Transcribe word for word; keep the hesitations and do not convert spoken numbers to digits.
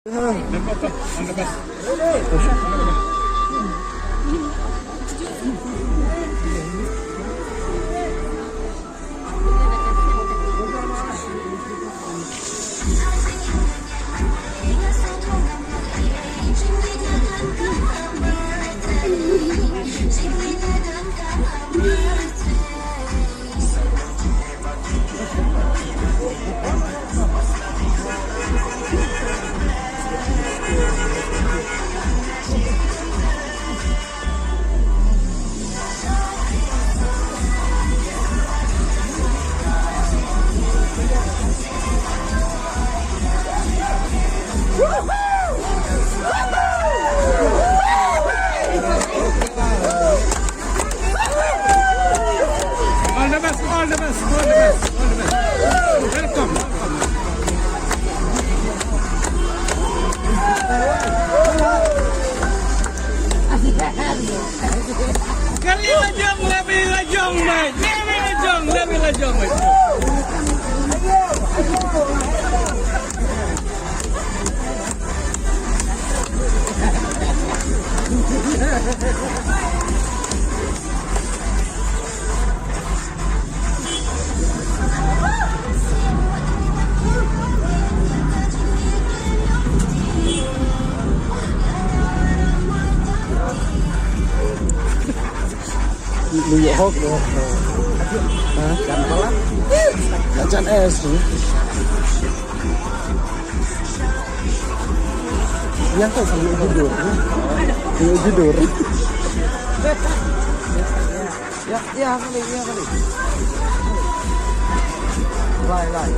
All the best, all the best, all the best, all the best. Welcome, welcome. Kali la jong, lami la jong, mate. Lami la jong, lami la jong, mate. Lu ïoh hok, ïoh hok. Ha? Kan pala. Ajan es tu. Yang tu sama tidur. Tidur. Ya, ya, kali, ya, kali. Lai, lai.